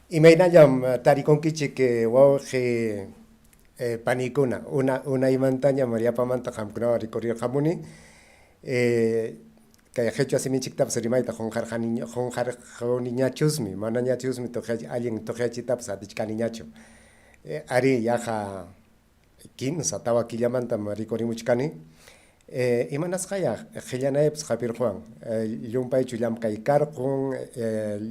Imaynallam tarikunkichik wawqi paniykuna, una unaymantañam yapamanta qamkunawan rikurirqamuni. Kay qhichwa siminchiktapas rimayta qunqarqani qunqarquniñachusmi, manañachusmi allin tuqyachiytapas atichkaniñachu. Arí, yaqa Kimsa, tawa killamantam rikurimuchkani. Imanasqaya qillanaypas hapirquwan? Llumpaychu llamkay karqun?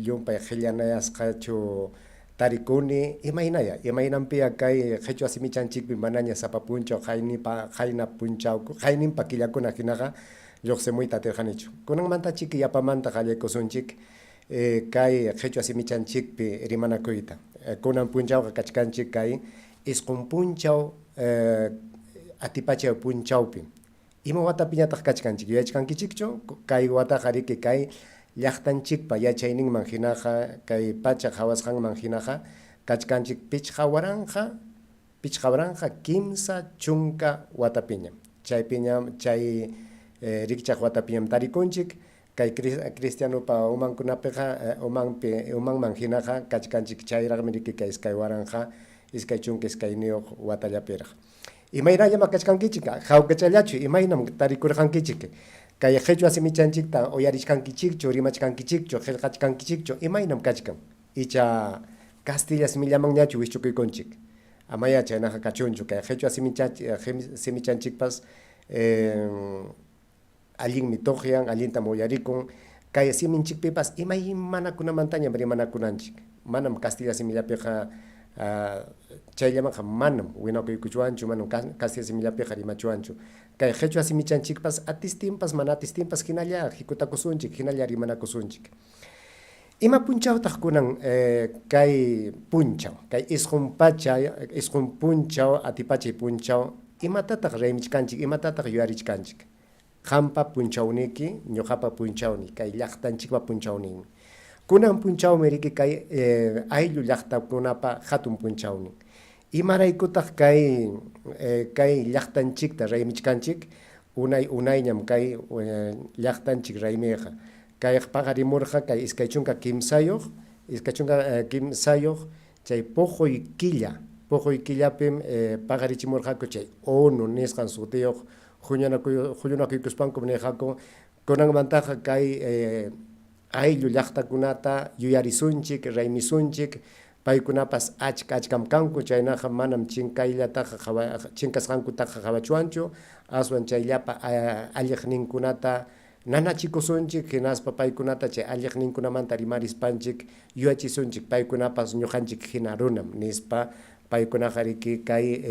Llumpay qillanayasqachu tarikuni? Imaynaya? Imaynanpiya kay qhichwa simichanchikpi manaña sapa punchaw qaynipa qayna punchaw qayninpa killakuna hinaqa lluqsimuyta atirqanichu? Kunanmantachiki yapamanta qallaykusunchik kay qhichwa simichanchikpi rimanakuyta. Kunan punchawqa kachkanchik kay Isqun punchaw atipachay punchawpim. Ima watapiñataq kachkanchik? Yuyachkankichikchu? Kay wataqa riki kay llaqtanchikpa yachayninman hinaqa, kay pacha qawasqanman hinaqa kachkanchik 5030 watapiñam. Chaypiñam chay rikchaq watapiñam tarikunchik. Kay cristianopa umankunapiqa umanpi umanman hinaqa kachkanchik chayraqmi riki kay 2022 watallapiraq. Imaynallam kachkankichik? Hawkachallachu? Imaynam tarikurqankichik? Kay qhichwa simichanchikta uyarichkankichikchu, rimachkankichikchu, qillqachkankichikchu? Imaynam kachkan? Icha castilla simillamanñachu wischukuykunchik? Amayá chaynaqa kachunchu. Kay qhichwa simichanchikpas Allinmi tuqyan, allintam uyarikun. Kay siminchikpipas imaymanakunamantañam rimanakunanchik. Manam castilla simillapiqa chayllamanqa manam winakuykuchwanchu, manam castilla simillapiqa rimachwanchu. Kay qhichwa simichanchikpas atistinpas mana atistinpas hinalla hikutakusunchik, hinalla rimanakusunchik. Ima punchawtaq kunan kay punchaw, kay isqun pacha, isqun punchaw, atipachay punchaw, imatataq raymichkanchik, imatataq yuyarichkanchik? Qampa punchawniki, ñuqapa punchawni, kay llaqtanchikpa punchawninmi. Kunan punchawmi riki kay ayllu llaqtakunapa hatun punchawnin. Imaraykutaq kay kay llaqtanchikta raymichkanchik? Unay unayñam kay llaqtanchik raymiqa. Kayqa paqarimurqa kay 23, 23 chay puquy killa, puquy killapim paqarichimurqaku chay ONU nisqan sutiyuq huñunakuy huñunakuykuspankum nirqaku kunanmantaqa kay ayllu llaqtakunata yuyarisunchik, raymisunchik, paykunapas achka achkam kanku, chaynaqa manam chinkayllataqa chinkasqankutaqa qawachwanchu, aswan chay llapa alliqninkunata Nanachikusunchik, hinaspa paykunata chay alliqninkunamanta rimarispanchik yuyachisunchik, paykunapas ñuqanchik hina runam, nispa. Paykunaqa riki kay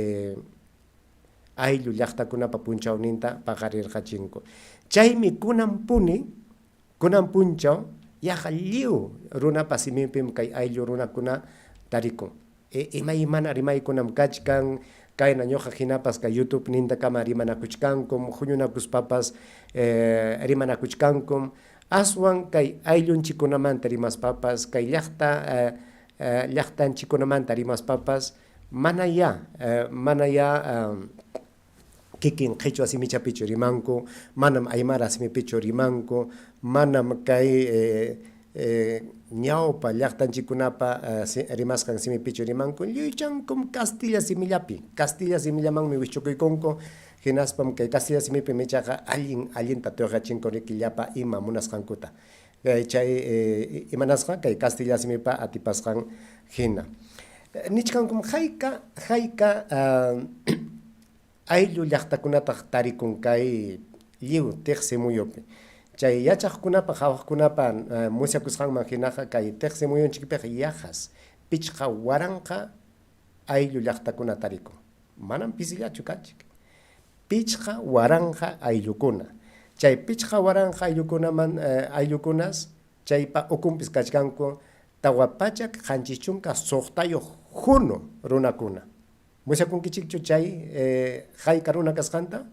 ayllu llaqtakunapa punchawninta paqarirqachinku. Chaymi kunanpuni, kunan punchaw yaqa lliw runapa siminpim kay ayllu runakuna tarikun. Imaymana rimaykunam kachkan, kayna ñuqa hinapas kay YouTube nintakama rimanakuchkankum, huñunakuspapas rimanakuchkankum, aswan kay ayllunchikkunamanta rimaspapas, kay llaqta llaqtanchikkunamanta rimaspapas manayá manayá kikin qhichwa simichapichu rimanku, manam aymara simipichu rimanku, manam kay ñawpa llaqtanchikkunapa rimasqan simipichu rimanku, lluychankum castilla simillapi, castilla simillamanmi wischukuykunku, hinaspam kay castilla simipim ichaqa allin allinta tuqachinku riki llapa ima munasqankuta. Chay imanasqa kay castilla simipa atipasqan hina. Nichkankum hayka hayka ayllu llaqtakunataq tarikun kay lliw tiqsi muyupi. Chay yachaqkunapa qawaqkunapa musyakusqanman hinaqa kay tiqsi muyunchikpiqa yaqas 5000 ayllu llaqtakuna tarikun. Manam pisillachu kanchik. 5000 ayllukuna. Chay 5000 ayllukunaman ayllukunas chaypa ukunpis kachkanku 476 hunu runakuna. Musyakunkichikchu chay hayka runa kasqanta?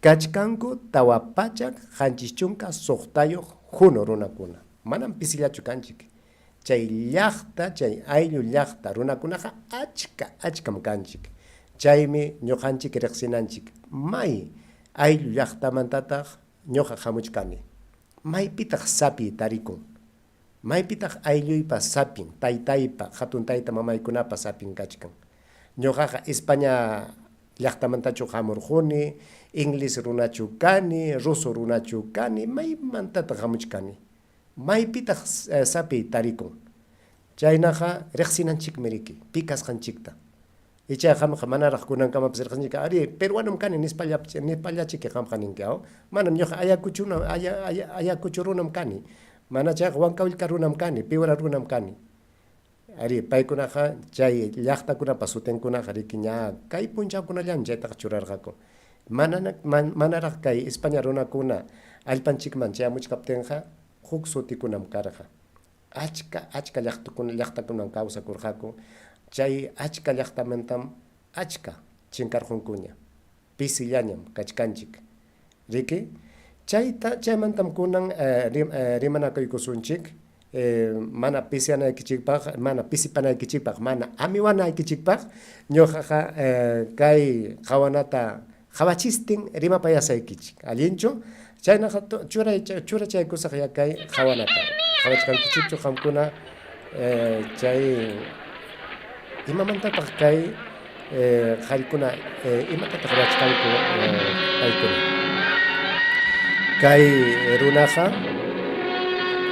Kachkanku 476 hunu runakuna. Manam pisillachu kanchik. Chay llaqta, chay ayllu llaqta runakunaqa achka achkam kanchik. Chaymi ñuqanchik riqsinanchik, may ayllu llaqtamantataq ñuqa hamuchkani? Maypitaq sapiy tarikun? Maypitaq aylluypa sapin, taytaypa, hatun tayta mamaykunapa sapin kachkan? Ñuqaqa España llaqtamantachu hamurquni, inglis runachu kani, ruso runachu kani, maymantataq hamuchkani? Maypitaq sapiy tarikun? Chaynaqa riqsinanchikmi riki, pi kasqanchikta. Ichaqa qamqa manaraq kunankamapas riqsinchik, arí, peruanom kani nispallachiki qamqa ninki, aw? Manam ñuqa Ayacuchuna, aya, aya, Ayacucho runam kani, mana chayqa Huancavelica runam kani, Piura runam kani. Arí, paykunaqa chay llaqtakunapa sutinkunaqa riki ña kay punchawkunallam chaytaqa churarqaku. Mana, manaraq kay España runakuna allpanchikman chayamuchkaptinqa huk sutikunam karqa. Achka achka llaqtakuna llaqtakunam kawsakurqaku, chay achka llaqtamantam achka chinkarqunkuña, pisillañam kachkanchik. Riki? Chayta chaymantam kunan rimanakuykusunchik mana pisiyanaykichikpaq, mana pisipanaykichikpaq, mana amiwanaykichikpaq, ñuqaqa kay qawanata Qawachistin rimapayasaykichik. Allinchu? Chaynaqa churay churachaykusaqyá kay qawanata. Qawachkankichikchu qamkuna chay imamantataq kay qarikuna imatataq ruwachkanku paykuna? Kay runaqa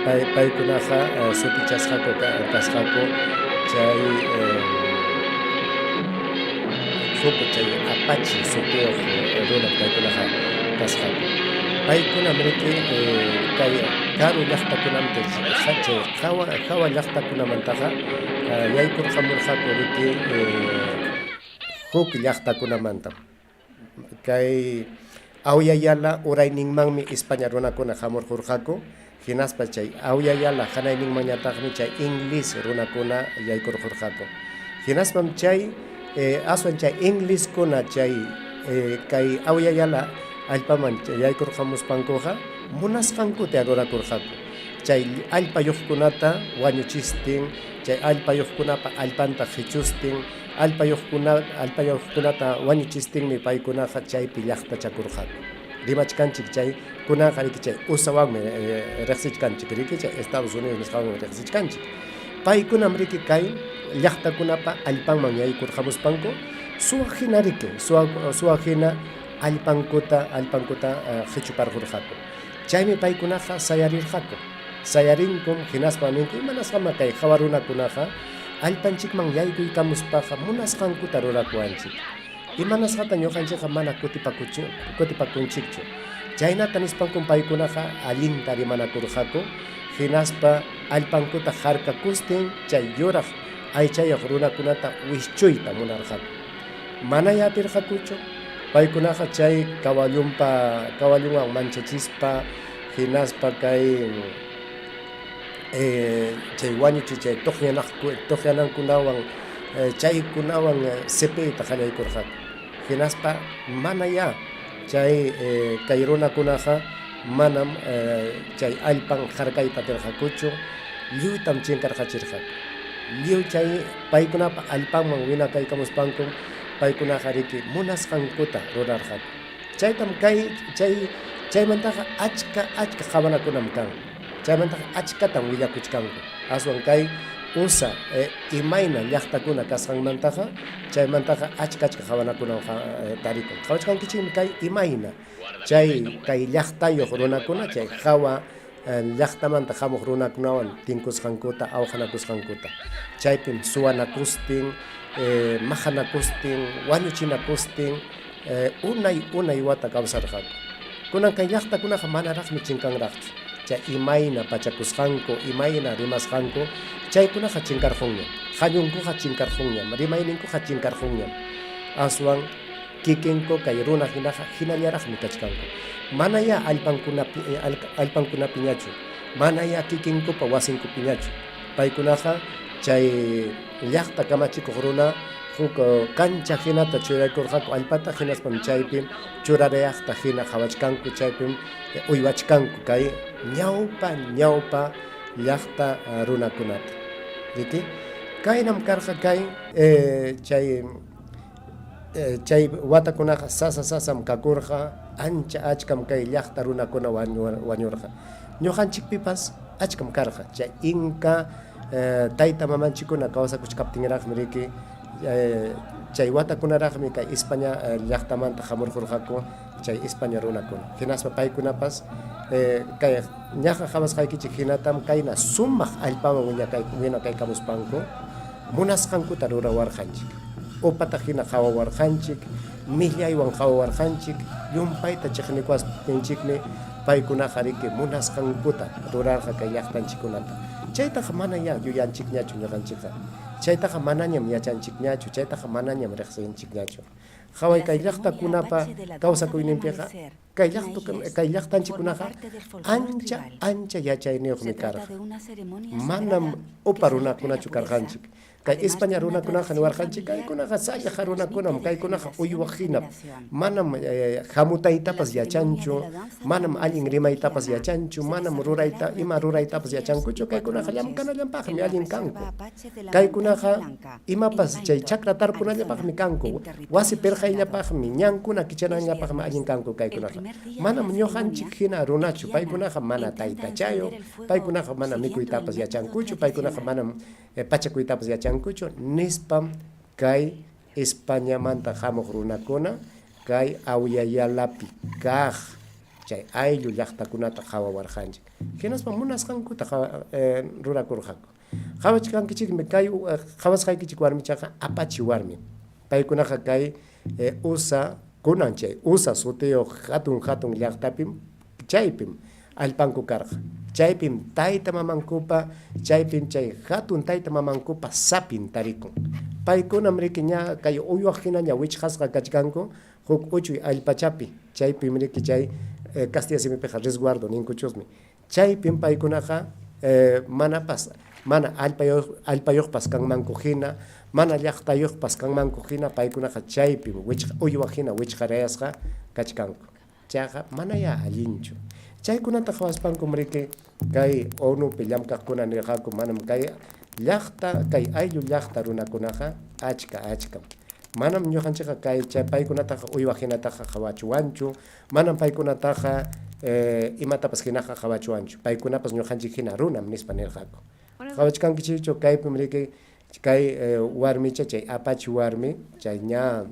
pay paykunaqa sutichasqaku kasqaku chay Huk chay Apache sutiyuq runam paykunaqa kasqaku. Paykunam riki kay karu llaqtakunamanta chay hawa hawa llaqtakunamantaqa yaykurqamurqaku riki huk llaqtakunamantam. Kay Awya Yala urayninmanmi Ispaña runakuna hamurqurqaku, hinaspa chay Awya Yala hanayninmanñataqmi chay Inglis runakuna yaykurqurqaku. Hinaspam chay aswan chay Ingliskuna chay kay Awya Yala allpaman yaykurqamuspankuqa munasqankuta rurakurqaku. Chay allpayuqkunata wañuchistin, chay allpayuqkunapa allpanta qichustin, Allpayuqkuna, allpayuqkunata wañuchistinmi paykunaqa chaypi llaqtachakurqaku. Rimachkanchik chay, kunanqa riki chay USAwanmi riqsichkanchik, riki chay Estados Unidos nisqawanmi riqsichkanchik. Paykunam riki kay llaqtakunapa allpanman yaykurqamuspanku suwa hina riki, suwa, suwa hina allpankuta, allpankuta qichuparqurqaku. Chaymi paykunaqa sayarirqaku. Sayarinkum, hinaspam ninku, Imanasqamá kay hawa runakunaqa allpanchikman yaykuykamuspaqa munasqankuta rurakuwanchik? Imanasqataq ñoqanchikqa mana kutipakunchikchu? Chaynata nispankum paykunaqa allinta rimanakurqaku, hinaspa allpankuta harkakustin chay yuraq aychayoq runakunata wischuyta munarqaku. Manayá atirqakuchu, paykunaqa chay cawallonpa cawallonwan manchachispa hinaspa kay chay wañuchi chay toqyanankunawan chaykunawan sipiyta qallaykurqaku. Hinaspa manayá chay kay runakunaqa manam chay allpan harkayta atirqakuchu, lliwtam chinkarqachirqaku. Lliw chay paykunapa allpanman winakaykamuspankum paykunaqa riki munasqankuta rurarqaku. Chaytam kay chay chaymantaqa achka achka qawanakunam kan. Chaymantaqa achkatam willakuchkanku. Aswan kay USA imayna llaqtakuna kasqanmantaqa chaymantaqa achka achka qawanakunam tarikun. Qawachkankichikmi kay imayna chay kay llaqtayuq runakuna chay hawa llaqtamanta hamuq runakunawan tinkusqankuta, awqanakusqankuta. Chaypim suwanakustin, maqanakustin, wañuchinakustin unay unay wata kawsarqaku. Kunan kay llaqtakunaqa manaraqmi chinkanraqchu. Chay imayna pachakusqanku, imayna rimasqanku, chaykunaqa chinkarqunñam. Qallunkuqa chinkarqunñam, rimayninkuqa chinkarqunñam. Aswan kikinku kay runa hinaqa hinallaraqmi kachkanku. Manayá allpankunapi allpankunapiñachu, manayá kikinkupa wasinkupiñachu. Paykunaqa chay llaqta kamachikuq runa huk kancha hinata churaykurqaku allpata, hinaspam chaypi churarayaqta hina qawachkanku, chaypim uywachkanku kay ñawpa ñawpa llaqta runakunata. Riki? Kaynam karqa kay chay chay watakunaqa sasa sasam kakurqa, ancha achkam kay llaqta runakuna wañurqa. Ñuqanchikpipas. Achkam karqa. Chay inka tayta mamanchikkuna kawsakuchkaptinraqmi riki chay watakunaraqmi kay España llaqtamanta hamurqurqaku chay España runakuna. Hinaspa paykunapas kay ñaqa qawasqaykichik hinatam kayna sumaq allpaman winakaykamuspanku munasqankuta rurawarqanchik. Upata hina qawawarqanchik, millaywan qawawarqanchik, llumpayta chiqnikuwaptinchikmi paykunaqa riki munasqankuta rurarqa kay llaqtanchikkunata. Chaytaqa manayá yuyanchikñachu ñuqanchikqa. Chaytaqa manañam yachanchikñachu, chaytaqa manañam riqsinchikñachu. Qaway kay llaqtakunapa kawsakuyninpiqa kay kay llaqtanchikkunaqa ancha ancha yachayniyuqmi karqa. Manam upa runakunachu karqanchik. Kay España runakunaqa niwarqanchik, kaykunaqa sallaqa runakunam, kaykunaqa uywaq hinam, manam hamutaytapas yachanchu, manam allin rimaytapas yachanchu, manam rurayta ima ruraytapas yachankuchu, kaykunaqa llamkanallanpaqmi allin kanku. Kaykunaqa imapas chay chakra tarpunallapaqmi kanku, wasi pirqayllapaqmi, ñankuna kichananllapaqmi allin kanku kaykunaqa. Manam ñuqanchik hina runachu, paykunaqa mana taytachayuq, paykunaqa mana mikuytapas yachankuchu, paykunaqa manam pachakuytapas yachankuchu, nispam kay Españamanta hamuq runakuna kay Awyayalapi kaq chay ayllu llaqtakunata qawawarqanchik. Hinaspam munasqankuta rurakurqaku. Qawachkankichikmi kay qawasqaykichik warmichaqa apachi warmim. Paykunaqa kay usa kunan chay usa sutiyuq hatun hatun llaqtapim chaypim allpanku karqa. Chaypim tayta mamankupa, chaypim chay hatun tayta mamankupa sapin tarikun. Paykunam riki ña kay uywaq hinaña wichqasqa kachkanku huk uchuy allpachapi, chaypim riki chay castilla simipiqa resguardo ninkuchusmi. Chaypim paykunaqa manapas mana allpayuqpas kanmanku hina, mana llaqtayuqpas kanmanku hina paykunaqa chaypim wichqa uywaq hina wichqarayasqa kachkanku. Chayqa manayá allinchu. Chaykunata qawaspankum riki kay ONUpi llamkaqkuna nirqaku manam kay llaqta, kay ayllu llaqta runakunaqa achka achkam. Manam ñuqanchikqa kay chay paykunataqa uywa hinataqa qawachuwanchu, manam paykunataqa imatapas hinaqa qawachuwanchu. Paykunapas ñuqanchik hina runam nispa nirqaku. Qawachkankichikchu kaypim riki Kay warmicha chay apachi warmi chay ña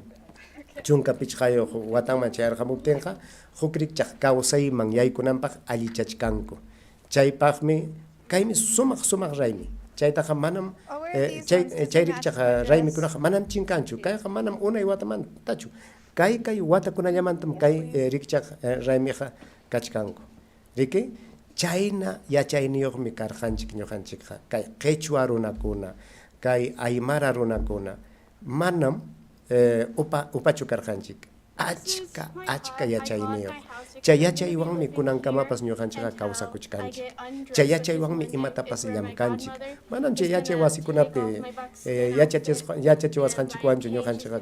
15 watanman chayarqamuptinqa huk rikchaq kawsayman yaykunanpaq allichachkanku. Chaypaqmi kaymi sumaq sumaq raymi. Chaytaqa manam chay chay rikchaq raymikunaqa manam chinkanchu. Kayqa manam unay watamantachu. Kay kay watakunallamantam kay rikchaq raymiqa kachkanku. Riki? Chayna yachayniyuqmi karqanchik ñuqanchikqa, kay qichwa runakuna, kay aymara runakuna, manam upa upachu karqanchik, achka achka yachayniyuq. Chay yachaywanmi kunankamapas ñuqanchikqa kawsakuchkanchik. Chay yachaywanmi imatapas llamkanchik. Manam chay yachay wasikunapi yachachiwasqanchikwanchu ñuqanchikqa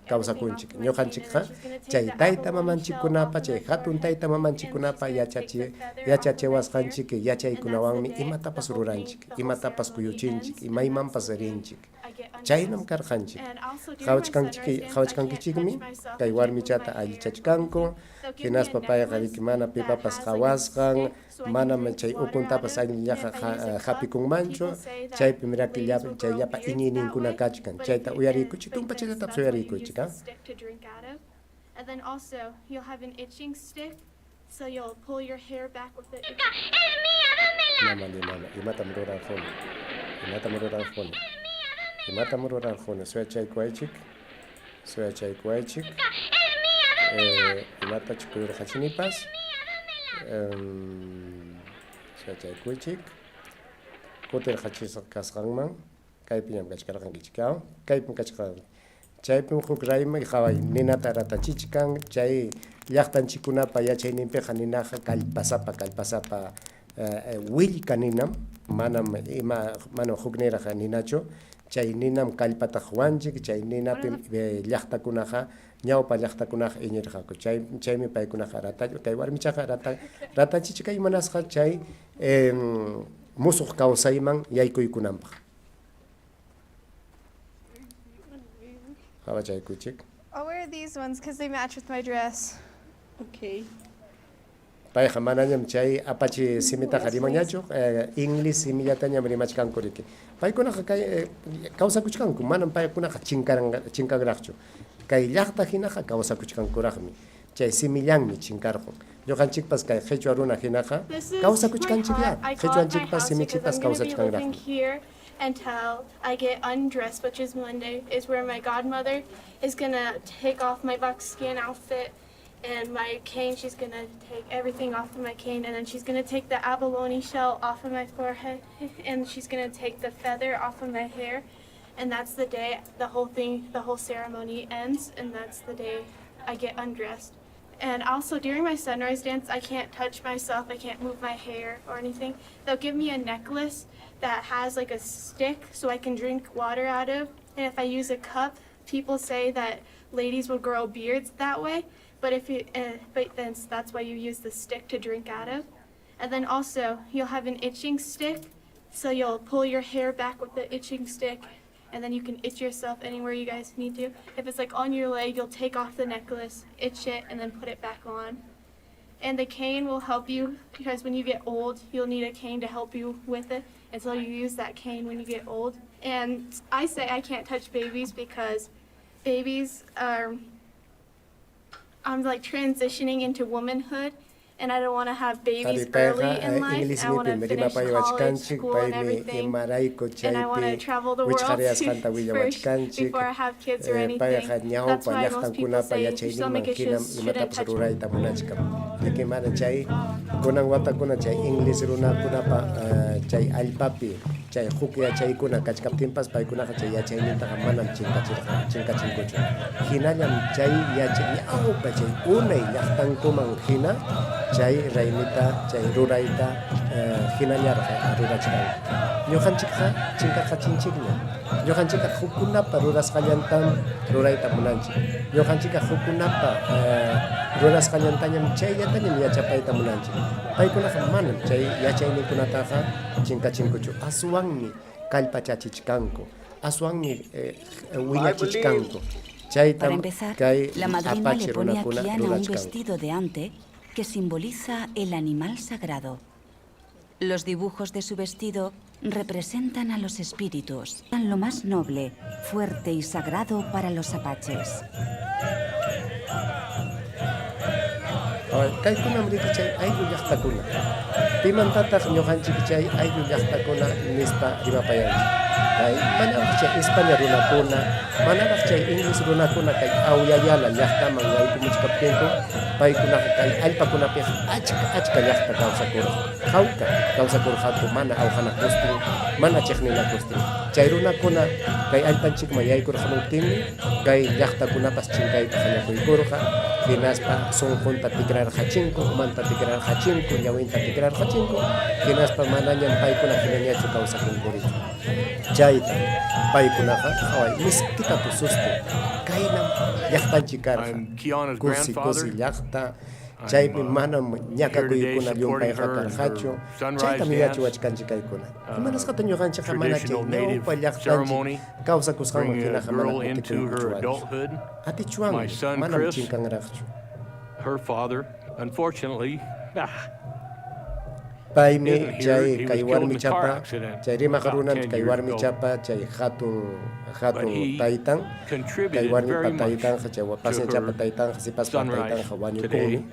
kawsakunchik. Ñuqanchikqa chay tayta mamanchikkunapa, chay hatun tayta mamanchikkunapa yachachi yachachiwasqanchik yachaykunawanmi imatapas ruranchik, imatapas kuyuchinchik, imaymanpas rinchik. Chaynam karqanchik. Qawachkanchik qawachkankichikmi kay warmichata allichachkanku, hinaspa payqa riki mana pipapas qawasqan, manam chay ukuntapas allinllaqa hapikunmanchu, chaypim raki chay llapa iñiyninkuna kachkan. Chayta uyariykuchik, tumpachallatapas uyariykuchik. A. Mana mana, imatam rurarquni? Imatam rurarquni? Imatam rurarquni? Suyachaykuwaychik, suyachaykuwaychik. Imatachu kuyurqachinipas? Suyachaykuychik. Kutirqachisqa kasqanman kaypiñam kachkarqankichik, a? Kaypim kachkarqanki. Chaypim huk raymi qaway ninata ratachichkan, chay llaqtanchikkunapa yachayninpiqa ninaqa kallpasapa kallpasapa willka ninam, manam ima manam hukniraq ninachu, chay ninam kallpata quwanchik, chay ninapim llaqtakunaqa ñawpa llaqtakunaqa iñirqaku, chay chaymi paykunaqa rata kay warmichaqa rata ratachichkan imanasqa chay musuq kawsayman yaykuykunanpaq. Qawachaykuchik. I'll wear these ones because they match with my dress. Okay. Payqa manañam chay apache simitaqa rimanñachu, inglés simillatañam rimachkanku riki. Paykunaqa kay kawsakuchkanku, manam paykunaqa chinkanraqchu. Kay llaqta hinaqa kawsakuchkankuraqmi. Chay simillanmi chinkarqun. Ñuqanchikpas kay qhichwa runa hinaqa This is my kawsakuchkanchikyá. hut. I call it my Qhichwanchikpas house because simichikpas I'm gonna be living kawsachkanraqmi. here until I get undressed, which is Monday, is where my godmother is gonna take off my buckskin outfit and my cane. She's gonna take everything off of my cane, and then she's gonna take the abalone shell off of my forehead, and she's gonna take the feather off of my hair. And that's the day the whole thing, the whole ceremony ends, and that's the day I get undressed. And also during my sunrise dance, I can't touch myself, I can't move my hair or anything. They'll give me a necklace that has like a stick so I can drink water out of. And if I use a cup, people say that ladies will grow beards that way. But if you, but then that's why you use the stick to drink out of. And then also you'll have an itching stick, so you'll pull your hair back with the itching stick, and then you can itch yourself anywhere you guys need to. If it's like on your leg, you'll take off the necklace, itch it, and then put it back on. And the cane will help you because when you get old, you'll need a cane to help you with it. And so you use that cane when you get old. And I say I can't touch babies because babies are, I'm like transitioning into womanhood and I don't want to have babies Arí, payqa early in life. inglés I want to simipim finish college, rimapayawachkanchik, school, and paymi everything. imarayku And I want to chaypi travel the world wichqariyasqanta first willawachkanchik. before I have kids or anything. Payqa That's ñawpa why most people llaqtankunapa say yachayninman hinam Shamikishus shouldn't imatapas touch rurayta munachkan. Riki mana chay kunan watakuna chay inglés runakunapa chay allpapi chay huk yachaykuna kachkaptinpas paykunaqa chay yachaynintaqa manam chinkachirqa chinkachinkuchu. Hinallam chay yachay ñawpa chay unay llaqtankuman hina chay raymita chay rurayta hinallarqa rurachkanku. Ñuqanchikqa chinkarqachinchikñam. Ñuqanchikqa hukkunapa rurasqallantam rurayta munanchik. Ñuqanchikqa hukkunapa rurasqallantañam chayllatañam yachapayta munanchik. Paykunaqa manam chay yachayninkunataqa chinkachinkuchu. Aswanmi kallpachachichkanku, aswanmi I believe wiñachichkanku. Para Chaytam empezar, kay la madrina le apache pone a runakuna Kiana un rurachkanku. vestido de ante que simboliza el animal sagrado. Los dibujos de su vestido representan a los espíritus, lo más noble, fuerte y sagrado para los apaches. Kaykunam riki chay ayllu llaqtakuna. Pimantataq ñuqanchik chay ayllu llaqtakuna nispa rimapayanchik? Kay manaraq chay España runakuna, manaraq chay inglés runakuna kay Awyayala llaqtaman yaykumuchkaptinku, paykunaqa kay allpakunapiqa achka achka llaqta kawsakurqa. Hawka kawsakurqaku mana awqanakustin, mana chiqninakustin. Chay runakuna kay allpanchikman yaykurqamuptinmi kay llaqtakunapas chinkayta qallakuykurqa, hinaspa sunqunta tikrarqachinku, umanta tikrarqachinku, ñawinta tikrarqachinku, hinaspa manañam paykuna hinañachu kawsakunkurichu. Chayta paykunaqa qhaway miskita tusustin. Kaynam llaqtanchik karqa, I'm Kiana's kusi kusi grandfather. llaqta, I'm chaypi manam here today ñakakuykuna supporting llumpayqa her in karqachu. her sunrise Chaytam dance, yuyachiwachkanchik kaykuna. Imanasqataq ñuqanchikqa mana chay traditional native ñawpa llaqtanchik ceremony, kawsakusqanman bringing a hinaqa mana girl into her kutikuykuchwanchu? adulthood. My Atichwanmi, son manam Chris, chinkanraqchu. her father, unfortunately, Paymi isn't here. chay He kay was killed in a car warmichapa, accident chay rimaq about runam 10 kay years ago. warmichapa, chay hatun But hatun he taytan, kay contributed warmipa very much taytanja, chay to pasñachapa her taytanja, sipaspa sunrise taytanja wañukunmi. today.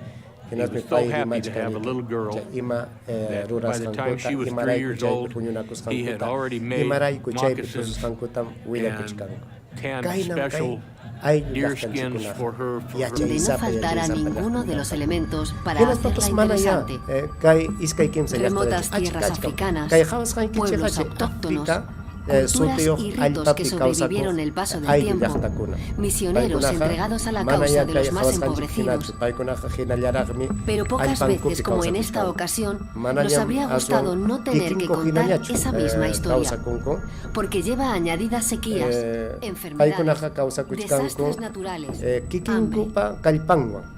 He Hinasmi was so pay happy to have a rimachkan little girl chay ima that by the time rurasqankuta, she was 3 imarayku years chaypi old, he had huñunakusqankuta, already made imarayku chaypi moccasins tususqankutam and willakuchkanku. tanned Kaynam kay special ayllu deer skins llaqtanchikkunaqa, for her for her De no yachaysapa faltar a yachaysapa ninguno de los llaqtakunaqa. elementos para Hinaspapas hacerla mana ya interesante. kay iskay kimsa Remotas llaqtallachu, achka tierras achkam. africanas, Kay qhawasqaykichikqa pueblos chay autóctonos, África culturas sutiyuq y ritos que allpapi sobrevivieron kawsakuq el paso del ayllu tiempo, llaqtakuna. misioneros Paykunaqa entregados a la mana causa ya de kay los más qhawasqanchik hinachu, empobrecidos. paykunaqa hinallaraqmi Pero pocas allpankupi veces, como en esta kawsakuchkanku. ocasión, nos Manañam habría gustado aswan no tener que kikinku contar hinañachu esa misma historia, kawsakunku. porque lleva añadidas sequías, enfermedades, Paykunaqa kawsakuchkanku desastres naturales, hambre. kikinkupa kallpanwan.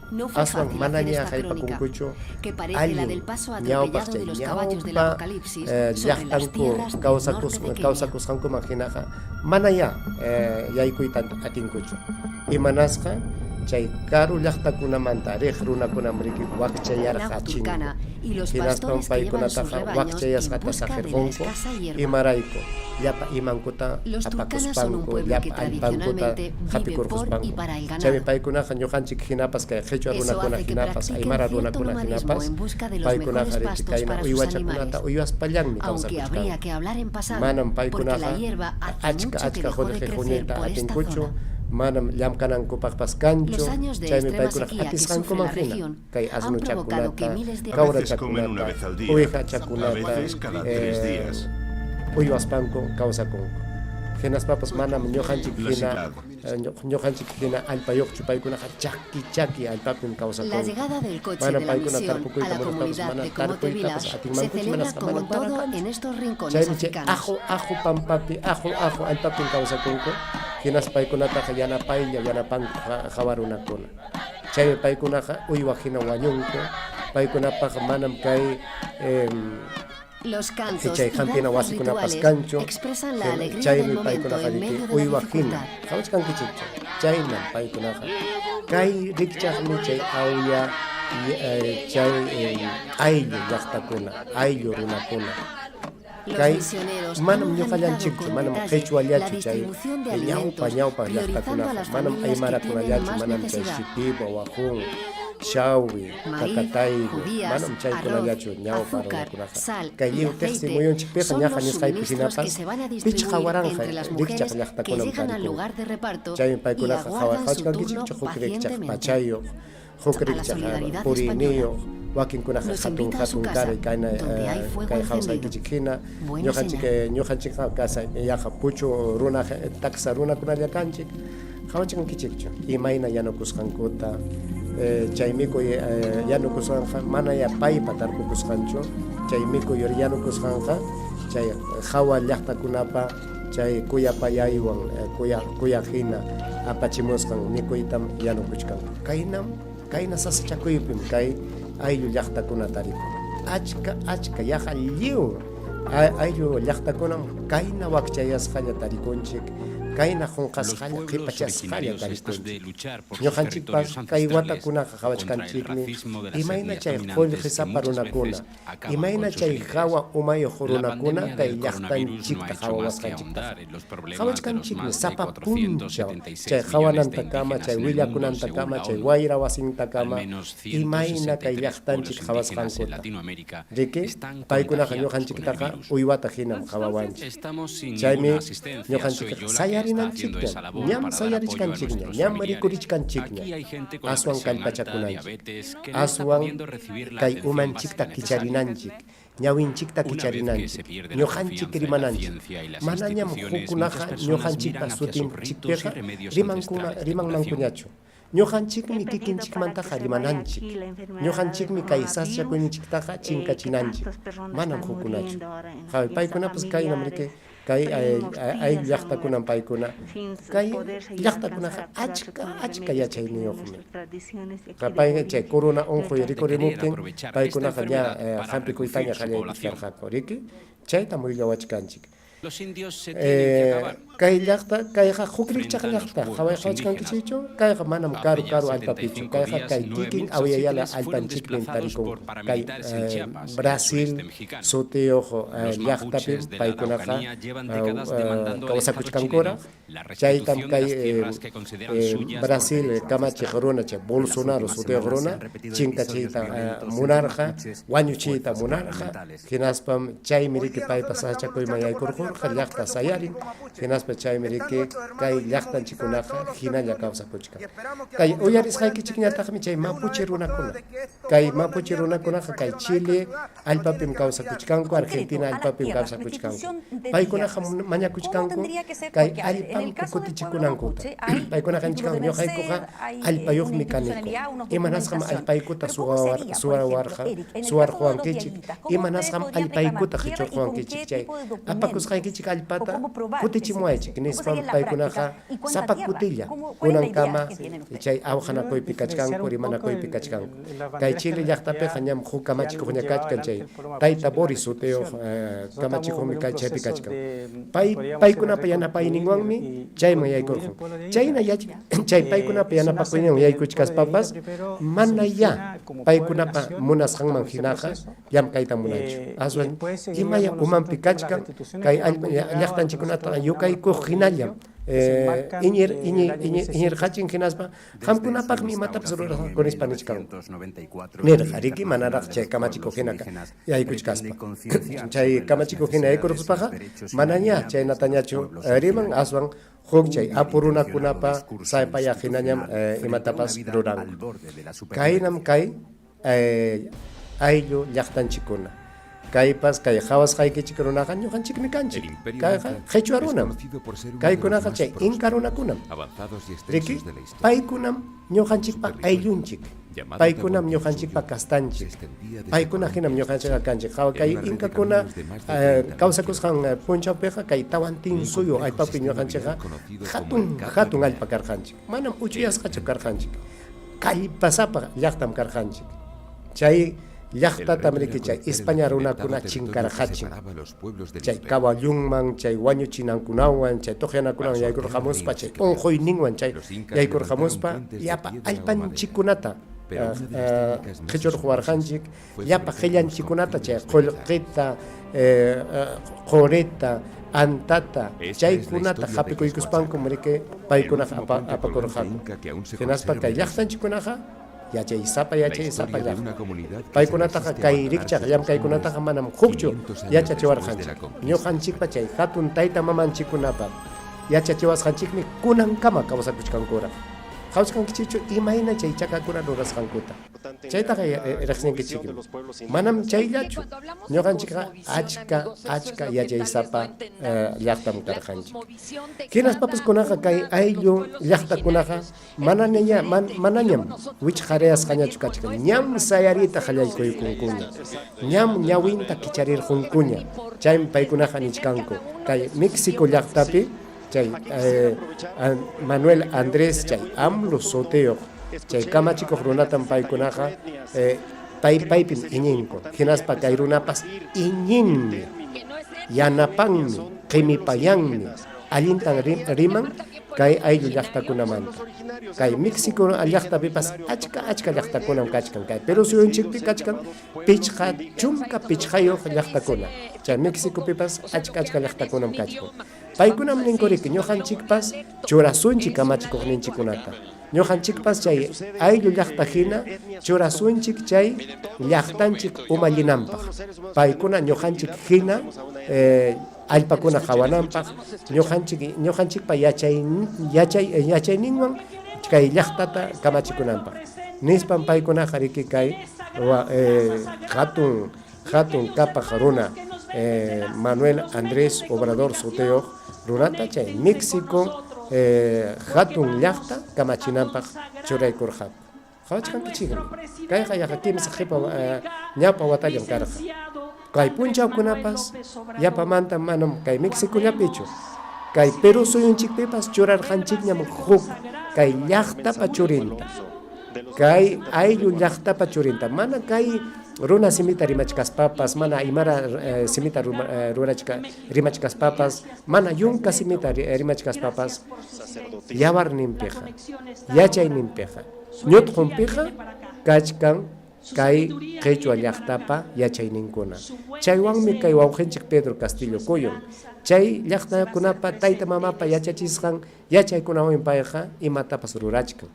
No fue Aswan fácil hacer manaña esta crónica, haypakunkuchu que parece la allin del paso ñawpaq atropellado chay de los caballos del ñawpa apocalipsis sobre las llaqtanku tierras del norte de Kenia. kawsakusqankuman hinaqa manayá yaykuyta atinkuchu. Imanasqa Chay karu llaqtakunamanta riq runakunam riki Lago wakchayarqachinku. Turkana y los Hinaspam pastores que llevan sus paykunataqa rebaños en wakchayasqata busca de la saqirqunku escasa hierba. imarayku llapa imankuta Los Turkana son un apakuspanku, pueblo que llapa allpankuta tradicionalmente vive por y hapikurquspanku. para el Chaymi ganado. paykunaqa ñuqanchik hinapas kay qhichwa Eso runakuna hace que hinapas, practiquen aymara cierto runakuna nomadismo hinapas, en busca de los paykunaqa mejores riki pastos kayna para sus uywachakunata animales. uywaspallanmi Aunque habría kawsakuchkanku. que hablar en pasado, Manam porque la paykunaqa hierba hace achka mucho que achka dejó de qullqi crecer huñuyta por esta atinkuchu, zona. manam llamk'anankupaqpas kanchu, Los años de chaymi extrema paykunaqa sequía que sufre la atisqankuman hina región kay han provocado que asnuchakunata, miles de A veces comen una kawrachakunata, vez al día, a uwijachakunata, veces cada tres días. uywaspanku kawsakunku. Hinaspapas manam ñuqanchik La hina ciudad. ñuqanchik hina allpayuqchu, paykunaqa chaki chaki allpapim La kawsakunku. llegada del coche Manam de la paykuna misión a tarpukuyta la munaspapas comunidad mana de Comote tarpuytapas Village se atinmankuchu, celebra manasqa como manam para todo kanchu. en estos rincones Chaymi chay africanos. ajo ajo pampapi ajo ajo allpapim kawsakunku, hinaspa paykunataqa yanapaylla yanapanku hawa runakuna. Chaymi paykunaqa uywa hina wañunku, paykunapaq manam kay Los cantos chay y hampina danzas wasikunapas rituales kanchu, expresan la alegría del chaymi momento paykunaqa en riki medio de la uywa hina dificultad. qhawachkankichikchu, chaynam paykunaqa kay rikchaqmi chay awya chay ayllu llaqtakuna, ayllu runakuna. Los Kay misioneros han manam organizado ñuqallanchikchu, con manam detalle la qhichwallachu chay distribución de ñawpa alimentos, ñawpa priorizando a llaqtakunaqa, las manam familias que tienen aymarakunallachu, más manam chay necesidad. Shipibo, Wajún, Shawi, Maíz, Kakataygu, judías, manam arroz, chaykunallachu ñawpa azúcar, runakunaqa. sal Kay y lliw tiqsi aceite muyunchikpiqa son ñaqa los nisqaypi suministros que hinapas se van a pichqa distribuir waranqa entre las rikchaq mujeres que llaqtakunam llegan al tarikunku. lugar de reparto Chaymi y paykunaqa aguardan su turno qhawachkankichikchu huk rikchaq pacientemente. pachayuq, huk A la rikchaq solidaridad española puriyniyuq, wakinkunaqa nos hatun invita a su hatun casa, kari kayna donde hay fuego kay encendido. qhawsaykichik hina, Buena ñuqanchik señal. ñuqanchikqa kasa yaqa puchu runa taksa runakunalla kanchik, qhawachkankichikchu imayna yanukusqankuta, chay mikuy yanukusqanqa manaya paypa tarpukusqanchu, chay mikuy yanukusqanqa chay hawa llaqtakunapa chay kuyapayaywan kuyaq hina apachimusqan mikuytam yanukuchkanku. Kaynam kayna sasachakuypim kay ayllu llaqtakuna tarikun. Achka achka yaqa lliw ayllu llaqtakunam kayna wakchayasqalla tarikunchik, kayna Los qunqasqalla pueblos qhipachasqalla originarios estos de tarikunchik. luchar por sus Ñuqanchikpas territorios kay ancestrales watakunaqa contra el qhawachkanchikmi racismo de las imayna etnias chay dominantes que qullqisapa muchas runakuna, veces acaban imayna con sus chay líderes. hawa umayuq La runakuna pandemia kay del coronavirus no ha llaqtanchikta hecho más que qhawawasqanchiktaqa. ahondar en los problemas de los Qhawachkanchikmi más de sapa punchaw chay 476 millones de hawanantakama, indígenas chay en el mundo, según la willakunantakama, chay ONU. wayra Al wasintakama menos imayna kay 163 pueblos llaqtanchik indígenas en qhawasqankuta. Latinoamérica Riki están paykunaqa contagiados con el ñuqanchiktaqa virus. uywata hinam qhawawanchik. Estamos sin Chaymi ninguna asistencia, soy ñuqanchikqa yo la que está haciendo sayarinanchikña, esa labor ñam para dar apoyo a sayarichkanchikña, nuestros ñam familiares. rikurichkanchikña. Aquí hay gente con la Aswan presión alta, kallpachakunanchik, diabetes, que no está aswan pudiendo recibir la kay atención umanchikta básica necesaria. kicharinanchik, ñawinchikta Una vez que se kicharinanchik, pierde la ñuqanchik confianza en la rimananchik. ciencia y las Manañam instituciones, muchas hukkunaqa personas ñuqanchikpa miran hacia sus ritos y sutinchikpiqa remedios rimankuna ancestrales de curación. rimanmankuñachu. Ñuqanchikmi He pedido para que kikinchikmantaqa se vaya rimananchik. aquí la enfermedad del Ñuqanchikmi kay coronavirus, sasachakuyninchiktaqa que chinkachinanchik. tantas personas Manam están hukkunachu. muriendo ahora en Qhawi fiestas paykunapas kaynam riki familiares, kay primos, ayllu tías han llaqtakunam muerto paykuna. sin Kay poderse ya llaqtakunaqa alcanzar a curarse achka con los achka remedios que tienen yachayniyuqmi. nuestras tradiciones de aquí de Payqa chay Bolivia. corona unquy Nuestras De querer rikurimuptin aprovechar esta paykunaqa ña enfermedad para hampikuytaña reducir su población. qallaykuchkarqaku riki chaytam willawachkanchik. Los indios se tienen que acabar. Kay llaqta kayqa huk Frente rikchaq a los llaqta pueblos qhawachkankichikchu indígenas. kayqa manam karu Hace ya karu allpapichu 75 kayqa días, kay kikin 9.000 awyayala tzotziltles fueron allpanchikpim desplazados por tarikunku kay paramilitares en Chiapas, en el Brasil sureste mexicano. sutiyuq Los llaqtapim mapuches de la paykunaqa Araucanía llevan décadas demandando al Estado kawsakuchkankuraq chileno la chaytam restitución de kay las tierras que consideran suyas por Brasil derecho kamachiq ancestral. runa chay En las Bolsonaro últimas sutiyuq semanas se runa han repetido episodios chinkachiyta violentos entre munarqa mapuches y wañuchiyta fuerzas munarqa gubernamentales. hinaspam chaymi Hoy riki día paypa nosotros estamos sasachakuyman luchando por la yaykurqurqa libertad de los llaqta presos sayarin políticos mapuches. hinaspa chaymi Están riki nuestros hermanos kay y estamos movilizados en llaqtanchikkunaqa todos los hinalla territorios. kawsakuchkan. Y esperamos que el Kay gobierno pueda entender uyarisqaykichikñataqmi chay de una mapuche vez por todas runakuna. de que estos Kay colonos de mapuche mierda que runakunaqa kay trajeron a esta Chile ciudad lo tienen allpapim que retirar. kawsakuchkanku, Concreto, Argentina a las allpapim tierras, kawsakuchkanku. restitución de Paykunaqa tierras. ¿Cómo mañakuchkanku tendría que ser? kay Porque, a ver, en el allpanku caso del pueblo kutichikunankuta. mapuche hay Paykunaqa título nichkanku de ñuqaykuqa merced, hay una allpayuqmi kaniku. institucionalidad, una Imanasqam documentación. allpaykuta Pero ¿cómo sería, por ejemplo, suwarwarqa, Eric, en el caso de los suwarquwankichik, diaguitas, cómo ustedes imanasqam podrían reclamar allpaykuta tierra y con qué qichurquwankichik chay tipo de documentos? apakusqaykichik ¿O allpata cómo probar que se kutichimuwaychik. ruraychik nispam paykunaqa sapa kutilla kunankama chay awqanakuypi kachkanku, rimanakuypi kachkanku. Kay Chile llaqtapiqa ñam huk kamachikuqña kachkan chay tayta Boris sutiyuq kamachikuqmi chaypi kachkan. Pay paykunapa yanapayninwanmi chayman yaykurqun. Chayna chay paykunapa yanapakuyninwan yaykuchkaspapas manayá paykunapa munasqanman hinaqa llamkayta munanchu. Aswan imaya umanpi kachkan kay llaqtanchikkunata yukaykuq hinallam iñir iñirqachin hinaspa qamkunapaqmi imatapas rurasqaku nispa nichkanku. Nirqa riki manaraq chay kamachikuq hina yaykuchkaspa. Chay kamachikuq hina yaykuruspaqa manaña chaynatañachu riman aswan huk chay apu runakunapa saypayaq hinañam imatapas ruranku. Kaynam kay ayllu llaqtanchikkuna. Kaypas kay qawasqaykichik runaqa ñuqanchikmi kanchik. Kayqa qhichwa runam. Kaykunaqa chay inka runakunam. Riki, paykunam ñuqanchikpa ayllunchik. Paykunam ñuqanchikpa castanchik. Paykuna hinam ñuqanchikqa kanchik. Qawa kay inkakuna kawsakusqan punchawpiqa kay Tawantinsuyu allpapi ñuqanchikqa hatun hatun allpa karqanchik. Manam uchuyasqachu karqanchik. Kallpasapa llaqtam karqanchik. Chay llaqtatam riki chay España runakuna chinkarqachin. Chay caballunman, chay wañuchinankunawan, chay tuqyanakunawan yaykurqamuspa, chay unquyninwan chay yaykurqamuspa llapa allpanchikkunata qichurquwarqanchik, llapa qillanchikkunata chay qullqita, qurita, antata, chaykunata hapikuykuspankum riki paykunaqa apakurqaku. Hinaspa kay llaqtanchikkunaqa yachaysapa yachaysapa llaqta. Paykunataqa kay rikchaq llamkaykunataqa manam hukchu yachachiwarqanchik. Ñuqanchikpa chay hatun tayta mamanchikkunapa yachachiwasqanchikmi kunankama kawsakuchkankuraq. Qawachkankichikchu imayna chay chakakuna rurasqankuta. Chaytaqa riqsinkichikmi. Manam chayllachu. Ñuqanchikqa achka achka yachaysapa llaqtam karqanchik. Hinaspapas kunaqa kay ayllu llaqtakunaqa manaña manañam wichqarayasqañachu kachkan. Ñam sayariyta qallaykuykunkuña. Ñam ñawinta kicharirqunkuña. Chaymi paykunaqa nichkanku kay México llaqtapi chay Manuel Andrés chay AMLO sutiyuq chay kamachikuq runatam paykunaqa pay paypim iñinku. Hinaspa kay runapas iñinmi, yanapanmi, qimipayanmi, allintan riman kay ayllu llaqtakunamanta. Kay México llaqtapipas achka achka llaqtakunam kachkan. Kay Perú suyunchikpi kachkan 55 llaqtakuna. Chay Mexicopipas achka achka llaqtakunam kachkan. Paykunam ninku riki ñuqanchikpas churasunchik kamachikuqninchikkunata. Ñuqanchikpas chay ayllu llaqta hina churasunchik chay llaqtanchik umallinanpaq. Paykuna ñuqanchik hina allpakuna qawananpaq, ñuqanchik ñuqanchikpa yachay yachay yachayninwan kay llaqtata kamachikunanpaq. Nispam paykunaqa riki kay hatun hatun kapaq runa Manuel Andrés Obrador sutiyuq runata chay México hatun llaqta kamachinanpaq churaykurqaku. Qawachkankichikmi. Kayqa yaqa kimsa qipa ñawpa watallam karqa. Kay punchawkunapas yapamanta manam kay Mexicollapichu, kay Perú suyunchikpipas churarqanchikñam huk kay llaqtapa churinta, kay ayllu llaqtapa churinta, mana kay runa simita rimachkaspapas, mana aymara simita rimachkaspapas, mana yunka simita rimachkaspapas, yawarninpiqa, yachayninpiqa, ñutqunpiqa kachkan kay qichwa llaqtapa yachayninkuna. Chaywanmi kay wawqinchik Pedro Castillo Cuyun, chay llaqtakunapa tayta mamapa yachachisqan yachaykunawanmi payqa imatapas rurachkan.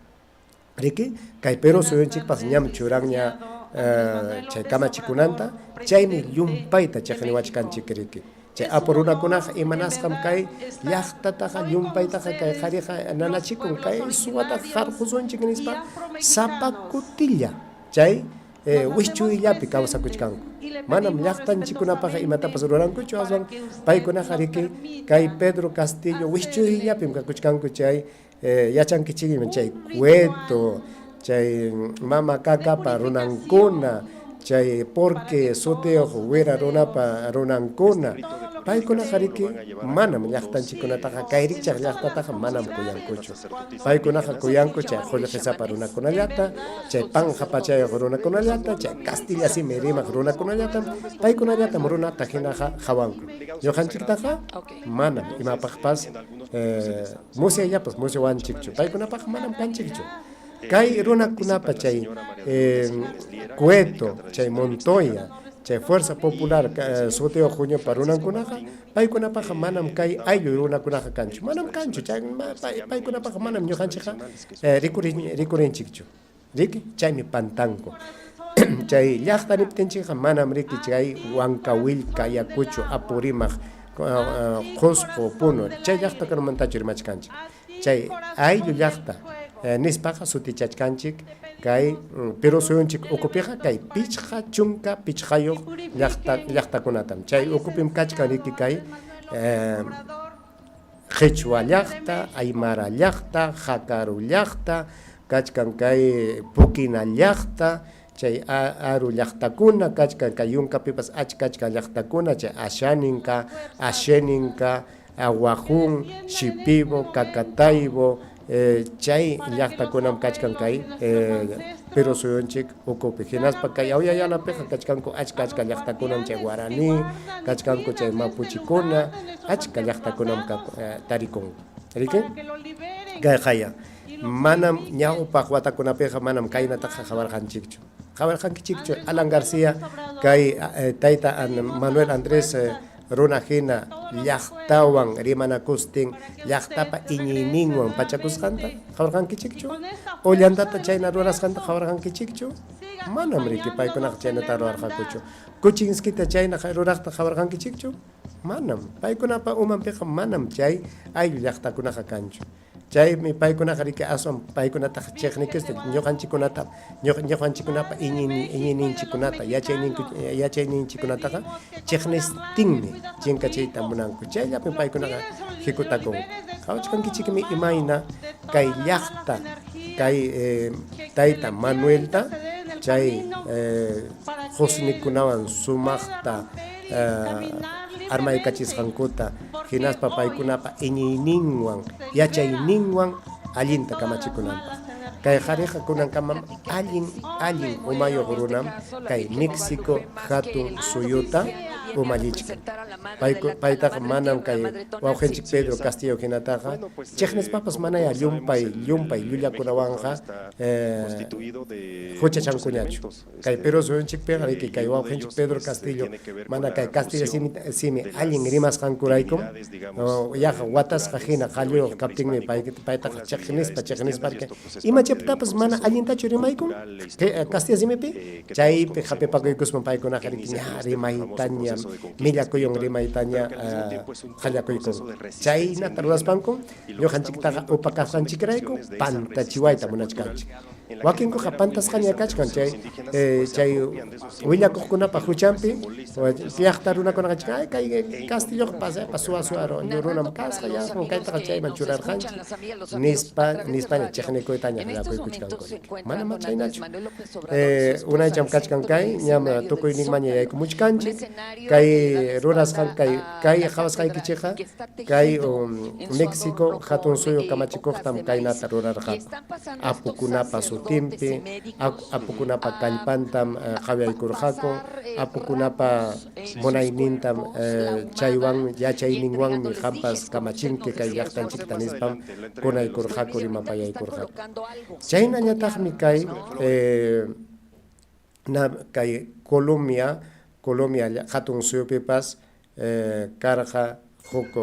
Riki, kay Perú suyunchikpas ñam churanña chay kamachikunanta, chaymi llumpayta chiqniwachkanchik riki. Chay apu runakunaqa imanasqam kay llaqtataqa llumpaytaqa kay qariqa nanachikun, kay suwataqa qarqusunchik nispa sapa kutilla chay wischuyllapi kawsakuchkanku. Manam llaqtanchikkunapaqqa imatapas rurankuchu, aswan paykunaqa riki kay Pedro Castillo wischuyllapim kakuchkanku chay yachankichikmi chay Cueto, chay Mama Cacapa runankuna, chay Porque sutiyuq wira runapa runankuna, paykunaqariki manam llaqtanchikkunataqa kay rikchaq llaqtataqa manam kuyankuchu. Paykunaqa kuyanku chay qullqisapa runakunallata, chay panqa pachayuq runakunallata, chay kastilla simi rimaq runakunallatam, paykunallatam runata hinaqa qawanku. Ñuqanchiktaqa manam imapaqpas musyayllapas musyawanchikchu, paykunapaqqa manam kanchikchu. Kay runakunapa chay Cueto, chay Montoya, chay Fuerza Popular sutiyuq huñupa runankunaqa, paykunapaqqa manam kay ayllu runakunaqa kanchu, manam kanchu, chay paykunapaqqa manam ñuqanchikqa rikurinchikchu, riki, chaymi pantanku. Chay llaqta niptinchikqa manam riki chay Huancawillca, Ayacucho, Apurímac, Qusqu, Puno, chay llaqtakunamantachu rimachkanchik. Chay ayllu llaqta nispaqa sutichachkanchik kay Perú suyunchik ukupiqa kay 55 llaqta llaqtakunatam. Chay ukupim kachkan riki kay Qhichwa llaqta, Aymara llaqta, Jakaru llaqta, kachkan kay Pukina llaqta, chay Aru llaqtakuna, kachkan kay yunkapipas achka achka llaqtakuna, chay Ashaninka, Asheninka, Aguajún, Shipibo, Cacataibo, chay llaqtakunam kachkan kay Perú suyunchik ukupi. Hinaspa kay Awya-Yalapiqa kachkanku achka achka llaqtakunam, chay Guaraní, kachkanku chay Mapuchikuna, achka llaqtakunam tarikunku. Riki? Kayqaya, manam ñawpaq watakunapiqa manam kaynataqa qawarqanchikchu. Qawarqankichikchu Alan García kay tayta Manuel Andrés runa hina llaqtawan rimanakustin llaqtapa iñiyninwan pachakusqanta qawarqankichikchu? Ollantata chayna rurasqanta qawarqankichikchu? Manam riki paykunaqa chaynata rurarqakuchu. Kuchinskita chayna ruraqta qawarqankichikchu? Manam. Paykunapa umanpiqa manam chay ayllu llaqtakunaqa kanchu. Chaymi paykunaqa riki aswan paykunataqa chiqnikista ñuqanchikkunata ñuqanchikkunapa iñiyninchikkunata yachayninchikkunataqa chiqnistinmi chinkachiyta munanku. Chayllapim paykunaqa hikutakunku. Qawachkankichikmi imayna kay llaqta kay tayta Manuelta chay qusnikunawan sumaqta armaykachisqankuta hinaspa paykunapa iñiyninwan, yachayninwan allinta kamachikunanpaq. Kay qariqa kunankamam allin allin umayuq runam kay Mexico hatun suyuta umallichkan. Paytaqa manam kay wawqinchik Pedro Castillo hinataqa chiqnispapas manaya llumpay llumpay llullakunawanqa huchachankuñachu. Kay Perú suyunchikpiqa riki kay wawqinchik Pedro Castillo mana kay castilla simi allin rimasqankuraykum yaqa watasqa hina qalluyuq kaptinmi paytaqa chiqnispa chiqnispa imachaptapas mana allintachu rimaykun castilla simipi chaypi hap'ipakuykuspan paykunaqa riki ña rimaytaña millakuywan rimaytaña qallakuykunku. Chaynata ruraspankum ñuqanchiktaqa upa kasqanchikrayku pantachiwayta munachkanchik. Wakinkuqa pantasqaña kachkan chay chay willakuqkunapa huchanpi llaqta runakunaqa nichkan, ay kay Castilloqa pasaypa suwa suwa runam kasqa, yanqam kaytaqa chayman churarqanchik nispa nispaña chiqnikuytaña qallakuykuchkanku. Manamá chaynachu. Unaycham kachkan kay, ñam tukuyninmanña yaykumuchkanchik. Kay rurasqan kay kay qawasqaykichikqa kay Mexico hatun suyu kamachikuqtam kaynata rurarqaku. Apukunapa sutinpi, apukunapa kallpantam qawyaykurqaku, apukunapa munaynintam chaywan yachayninwanmi qampas kamachinki kay llaqtanchikta nispam kunaykurqaku, rimapayaykurqaku. Chaynallataqmi kay kay Colombia, Colombia hatun suyupipas karqa huk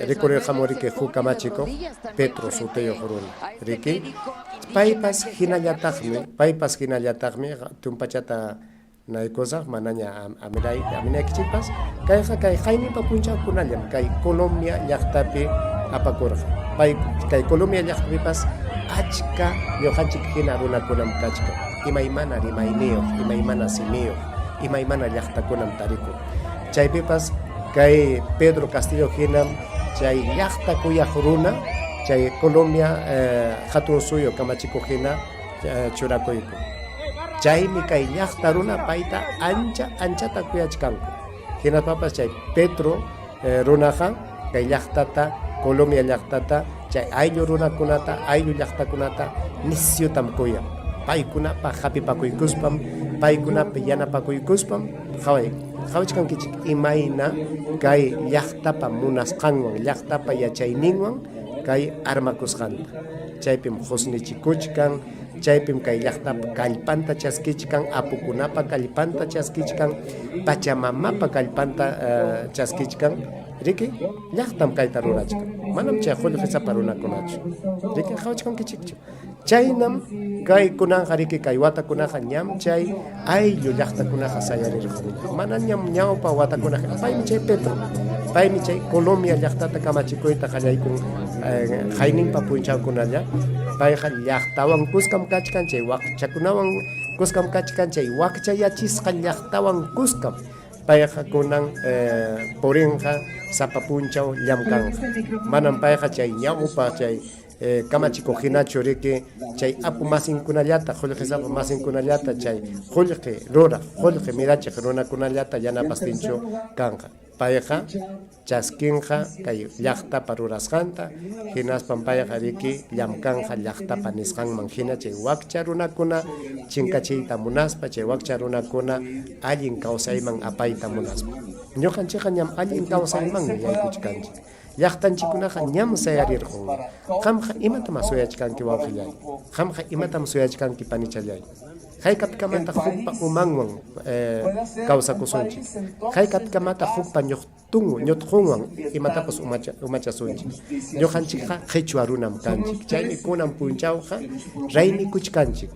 rikurirqamuriki huk kamachikuq Petro sutiyuq runa, riki? Paypas hinallataqmi, paypas hinallataqmi tumpachata naykusaq manaña aminaykichikpas, kayqa kay qayninpa punchawkunallam kay Colombia llaqtapi apakurqa. Pay kay Colombia llaqtapipas achka ñuqanchik hina runakunam kachkan, imaymana rimayniyuq, imaymana simiyuq, imaymana llaqtakunam tarikun. Chaypipas kay Pedro Castillo hinam chay llaqta kuyaq runa, chay Colombia hatun suyu kamachikuq hina churakuyku. Chaymi kay llaqta runa payta ancha anchata kuyachkanku. Hinaspapas chay Petro runaqa kay llaqtata, Colombia llaqtata, chay ayllu runakunata, ayllu llaqtakunata nisyutam kuyan. Paykunapaq hapipakuykuspam, paykunapi yanapakuykuspam, qaway, qawachkankichik imayna kay llaqtapa munasqanwan, llaqtapa yachayninwan kay armakusqanta. Chaypim qusnichikuchkan, chaypim kay llaqtapa kallpanta chaskichkan, apukunapa kallpanta chaskichkan, pachamamapa kallpanta chaskichkan, riki? Llaqtam kayta rurachkan, manam chay qullqisapa runakunachu. Riki, qawachkankichikchu. Chaynam kay kunanqa riki kay watakunaqa ñam chay ayllu llaqtakunaqa sayarirqanña. Manañam ñawpa watakunaqa, paymi chay Petro, paymi chay Colombia llaqtata kamachikuyta qallaykun qayninpa punchawkunalla, payqa llaqtawan kuskam kachkan, chay wakchakunawan kuskam kachkan, chay wakchayachisqa llaqtawan kuskam payqa kunan purinqa, sapa punchaw llamkanqa. Manam payqa chay ñawpa chay kamachikuq hinachu riki chay apu masinkunallata, qullqisapa masinkunallata, chay qullqi ruraq, qullqi mirachiq runakunallata yanapastinchu kanqa. Payqa chaskinqa kay llaqtapa rurasqanta, hinaspam payqa riki llamkanqa llaqtapa nisqanman hina chay wakcha runakuna chinkachiyta munaspa, chay wakcha runakuna allin kawsayman apayta munaspa. Ñuqanchikqa ñam allin kawsaymanmi yaykuchkanchik. Llaqtanchikkunaqa ñam sayarirqunña. Qamqa imatam suyachkanki wawqillay? Qamqa imatam suyachkanki panichallay? Haykapikamataq hukpa umanwan kawsakusunchik? Haykapikamataq hukpa ñutqunwan imatapas umachasunchik? Ñuqanchikqa qhichwa runam kanchik. Chaymi kunan punchawqa raymikuchkanchik.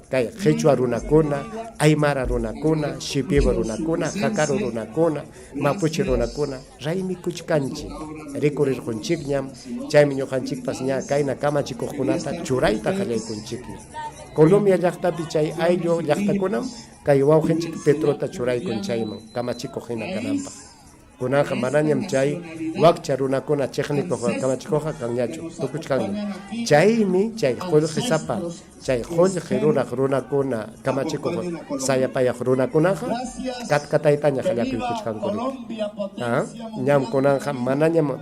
Kay qhichwa runakuna, aymara runakuna, shipibo runakuna, jakaru runakuna, mapuche runakuna raymikuchkanchik, rikurirqunchikñam, chaymi ñuqanchikpas ña kayna kamachikuqkunata churayta qallaykunchikña. Colombia llaqtapi chay ayllu llaqtakunam kay wawqinchik Petrota churaykun chayman kamachikuq hina kananpaq. Kunanqa manañam chay wakcha runakuna chiqnikuq kamachikuqqa kanñachu, tukuchkanñam. Chaymi chay qullqisapa, chay qullqi ruraq runakuna kamachikuq sayapayaq runakunaqa katkataytaña qallakuykuchkanku riki. Ñam kunanqa manañam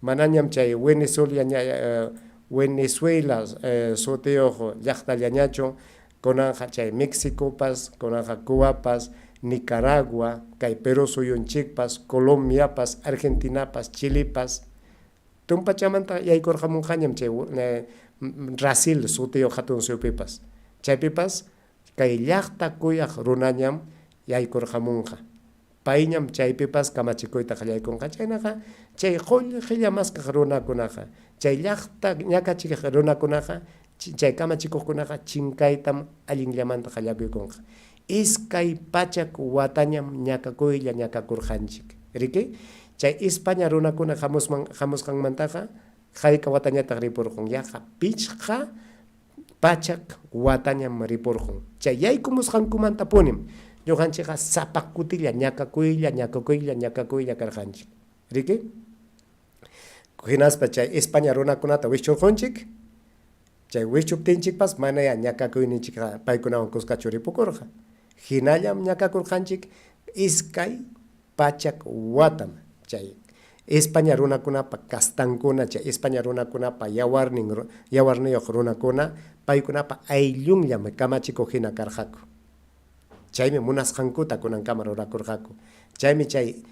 manañam chay Wenezuela Wenezuela sutiyuq llaqtallañachu, kunanqa chay Mexicopas, kunanqa Cubapas, Nicaragua, kay Perú suyunchikpas, Colombiapas, Argentinapas, Chilepas, tumpachamanta yaykurqamunqañam chay Brasil sutiyuq hatun suyupipas. Chaypipas kay llaqta kuyaq runañam yaykurqamunqa. Payñam chaypipas kamachikuyta qallaykunqa. Chaynaqa chay qullqilla maskaq runakunaqa, chay llaqta ñakachiq runakunaqa, chay kamachikuqkunaqa chinkaytam allinllamanta qallakuykunqa. 200 watañam ñakakuylla ñakakurqanchik. Riki? Chay España runakuna hamusqanmantaqa hayka watañataq ripurqun? Yaqa 500 watañam ripurqun. Chay yaykumusqankumantapunim ñuqanchikqa sapa kutilla ñakakuylla, ñakakuylla, ñakakuylla karqanchik. Riki? Hinaspa chay España runakunata wischurqunchik, chay wischuptinchikpas manaya ñakakuyninchikqa paykunawan kuskachu ripukurqa. Hinallam ñakakurqanchik 200 watam chay España runakunapa castankuna, chay España runakunapa yawarnin yawarniyuq runakuna, paykunapa ayllunllam kamachikuq hina karqaku. Chaymi munasqankuta kunankama rurakurqaku. Chaymi chay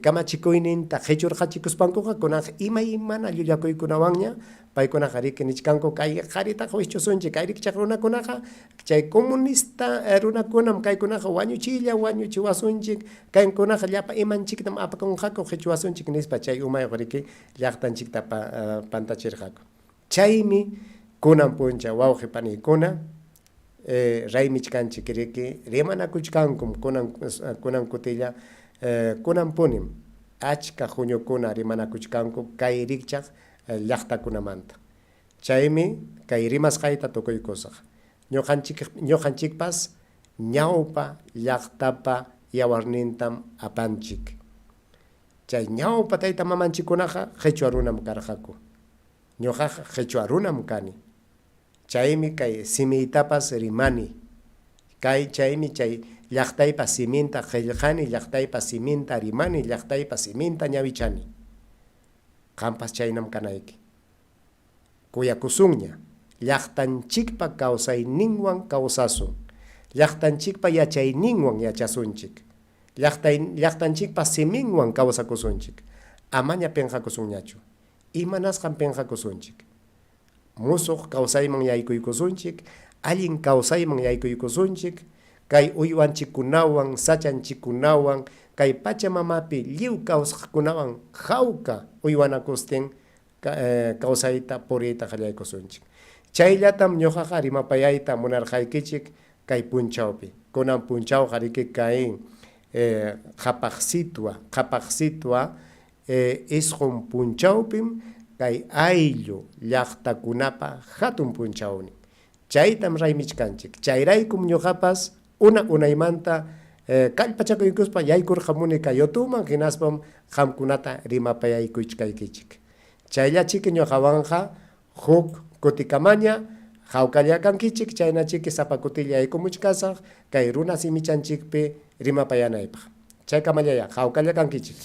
kamachikuyninta qichurqachikuspankuqa kunanqa imaymana llullakuykunawanña paykunaqa riki nichkanku kay qaritaqa wischusunchik, kay rikchaq runakunaqa chay comunista runakunam kaykunaqa wañuchiylla wañuchiwasunchik, kaykunaqa llapa imanchiktam apakunqaku qichwasunchik nispa chay umayuq riki llaqtanchikta pantachirqaku. Chaymi kunan punchaw wawqi paniykuna raymichkanchik riki rimanakuchkankum kunan kunan kutilla kunanpunim achka huñukuna rimanakuchkanku kay rikchaq llaqtakunamanta. Chaymi kay rimasqayta tukuykusaq. Ñuqanchik ñuqanchikpas ñawpa llaqtapa yawarnintam apanchik. Chay ñawpa tayta mamanchikkunaqa qhichwa runam karqaku. Ñuqaqa qhichwa runam kani. Chaymi kay simiytapas rimani. Kay chaymi chay llaqtaypa siminta qillqani, llaqtaypa siminta rimani, llaqtaypa siminta ñawichani. Qampas chaynam kanayki. Kuyakusunña, llaqtanchikpa kawsayninwan kawsasun, llaqtanchikpa yachayninwan yachasunchik, llaqtay llaqtanchikpa siminwan kawsakusunchik. Amaña pinqakusunñachu. Imanasqam pinqakusunchik? Musuq kawsayman yaykuykusunchik, allin kawsayman yaykuykusunchik, kay uywanchikkunawan, sachanchikkunawan, kay Pachamamapi lliw kawsaqkunawan hawka uywanakustin kawsayta puriyta qallaykusunchik. Chayllatam ñuqaqa rimapayayta munarqaykichik kay punchawpi. Kunan punchawqa riki kay qhapaq sitwa, qhapaq sitwa isqun punchawpim kay ayllu llaqtakunapa hatun punchawnin. Chaytam raymichkanchik. Chayraykum ñuqapas una unaymanta kallpachakuykuspa yaykurqamuni kay yutuman hinaspam qamkunata rimapayaykuchkaykichik. Chayllachiki ñuqawanqa huk kutikamaña hawkalla kankichik, chaynachiki sapa kutilla yaykumuchkasaq kay runa simichanchikpi rimapayanaypaq. Chaykamallaya hawkalla kankichik.